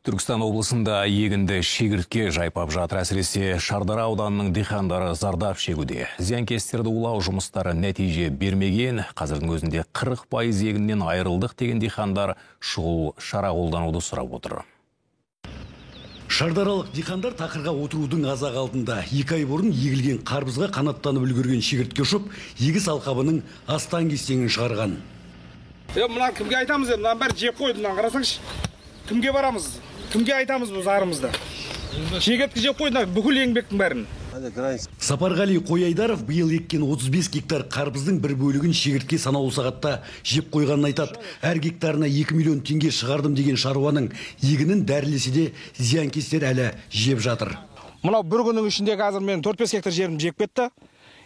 Түркістан облысында егінді шегіртке жайпап жатыр. Әсіресе Шардара ауданының диқандары зардап шегуде. Зиянкестерді улау жұмыстары нәтиже бермеген. Қазірдің өзінде 40% егіннен айырылдық деген диқандар шұғыл шара қолдануды сұрап отыр. Шардаралық диқандар тақырға отырудың аз-ақ алдында. 2 ай бұрын егілген қарбызға қанаттанып үлгерген шегіртке ұшып, егіс алқабының астаң-кестеңін шығарған. Мына кімге айтамыз, мынаның бәрі жеп қойды, мынаны қарасаңшы. Кімге барамыз? Кімге айтамыз бұл зарымызды? Шегіртке жеп қойды бүкіл еңбектің бәрін. Сапарғали Қояйдаров биыл еккен 35 гектар қарбыздың бір бөлігін шегіртке санаулы сағатта жеп қойғанын айтады. Әр гектарына 2 миллион теңге шығардым деген шаруаның егінін дәрілесе де зиянкестер әлі жеп жатыр. Мынау бір күннің ішінде қазір мен 4-5 гектар жерім жеп кетті.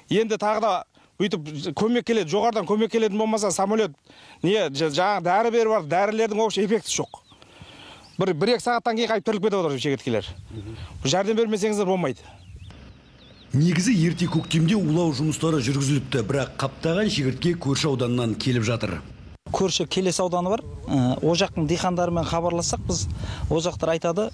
Енді тағы да өйтіп көмек келеді, жоғарыдан көмек келетін болмаса самолет не жаңағы дәрі беріп алды, дәрілердің вообще эффектісі жоқ. Бір-екі сағаттан кейін қайтып тіріліп кетіп отыр шегірткелер. Жәрдем бермесеңіздер болмайды. Негізі ерте көктемде улау жұмыстары жүргізіліпті, бірақ қаптаған шегіртке көрші ауданнан келіп жатыр. Көрші Келес ауданы бар. О жақтың диқандарымен хабарлассақ, біз о жақтар айтады,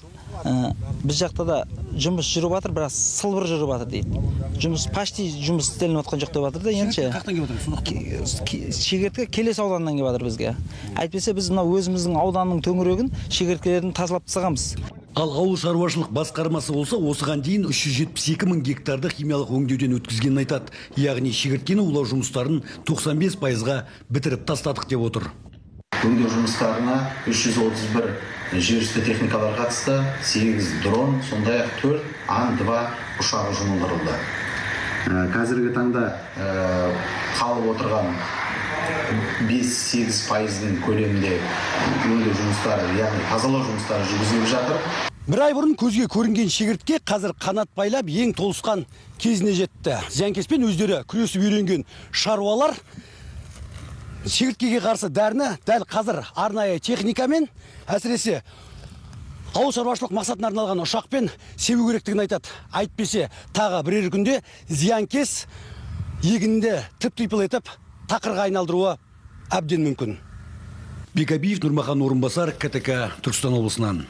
біз жақта да жұмыс жүріп жатыр, бірақ сылбыр жүріп жатыр дейді. Жұмыс почти жұмыс істелініп жатқан жоқ деп жатыр да енді. Қаяқтан келіп отыр? Шегіртке Келес ауданынан келіп жатыр бізге. Әйтпесе біз мына өзіміздің ауданның төңірегін шегірткелерін тазалап тастағанбыз. Ал ауыл шаруашылық басқармасы болса, осыған дейін 372 мың гектарды химиялық өңдеуден өткізгенін айтады. Яғни шегірткені улау жұмыстарын 95%-ға бітіріп тастадық деп отыр. Өңдеу жұмыстарына 331 жерүсті техникалар қатысты, 8 дрон, сондай-ақ 4 Ан-2 ұшағы жұмылдырылды. Қазіргі таңда қалып отырған 5-8%-ның көлемінде өңдеу жұмыстары, яғни тазалау жұмыстары жүргізіліп жатыр. Бір ай бұрын көзге көрінген шегіртке қазір қанат байлап ең толысқан кезіне жетті. Зиянкеспен өздері күресіп үйренген шаруалар шегірткеге қарсы дәріні дәл қазір арнайы техникамен, әсіресе ауыл шаруашылық мақсатына арналған ұшақпен себу керектігін айтады. Әйтпесе тағы бірер күнде зиянкес егінді тып-типыл етіп тақырға айналдыруы әбден мүмкін. Бекабиев, Нұрмахан Орынбасар, КТК, Түркістан облысынан.